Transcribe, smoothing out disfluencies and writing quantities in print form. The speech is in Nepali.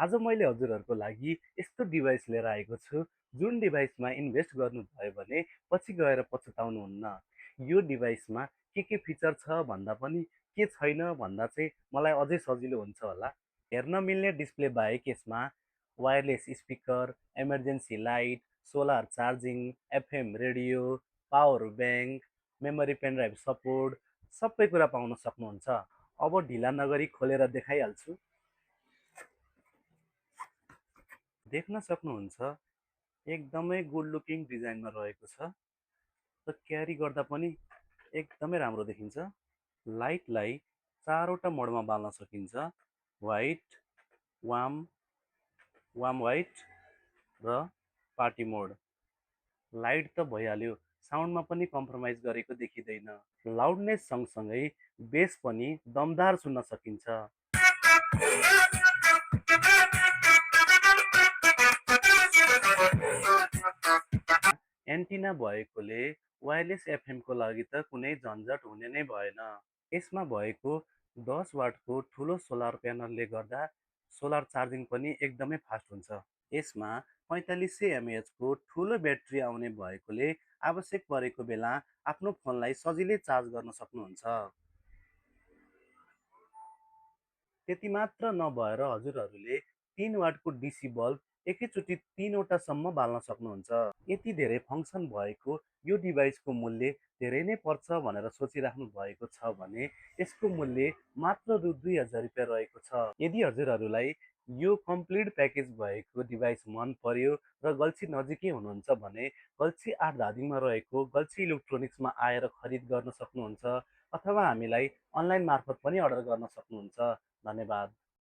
आज मैले हजुरहरूको लागि यस्तो डिभाइस लिएर आएको छु जुन डिभाइसमा इन्भेस्ट गर्नुभयो भने पछि गएर पछुताउनुहुन्न। यो डिभाइसमा के फिचर छ भन्दा पनि के छैन भन्दा चाहिँ मलाई अझै सजिलो हुन्छ होला। हेर्न मिल्ने डिस्प्ले बाहेक यसमा wireless speaker, emergency light, solar charging, FM radio, power bank, memory pen drive support सबै कुरा पाउन सक्नुहुन्छ। अब ढिला नगरी खोलेर देखाइहाल्छु। देख्न सक्नुहुन्छ एकदमै गुड लुकिङ डिजाइनमा रहेको छ र क्यारी गर्दा पनि एकदमै राम्रो देखिन्छ। लाइटलाई चारवटा मोडमा बाल्न सकिन्छ। व्हाइट, वार्म, वार्म व्हाइट र पार्टी मोड। लाइट त भइहाल्यो, साउन्डमा पनि कम्प्रोमाइज गरेको देखिँदैन। लाउडनेस सँगसँगै बेस पनि दमदार सुन्न सकिन्छ। एन्टिना भएकोले वायरलेस एफएमको लागि त कुनै झन्झट हुने नै भएन। यसमा भएको 10 वाटको ठुलो सोलर प्यानलले गर्दा सोलर चार्जिङ पनि एकदमै फास्ट हुन्छ। यसमा 4500 एमएएचको ठुलो ब्याट्री आउने भएकोले आवश्यक परेको बेला आफ्नो फोनलाई सजिलै चार्ज गर्न सक्नुहुन्छ। त्यति मात्र नभएर हजुरहरूले 3 वाटको डिसी बल्ब एकैचोटि 3वटासम्म बाल्न सक्नुहुन्छ। यति धेरै फङ्सन भएको यो डिभाइसको मूल्य धेरै नै पर्छ भनेर सोचिराख्नु भएको छ भने यसको मूल्य मात्र रु 2000 रुपियाँ रहेको छ। यदि हजुरहरूलाई यो कम्प्लिट प्याकेज भएको डिभाइस मन पर्यो र गल्छी नजिकै हुनुहुन्छ भने गल्छी 8 धादिङमा रहेको गल्छी इलेक्ट्रोनिक्समा आएर खरिद गर्न सक्नुहुन्छ अथवा हामीलाई अनलाइन मार्फत पनि अर्डर गर्न सक्नुहुन्छ। धन्यवाद।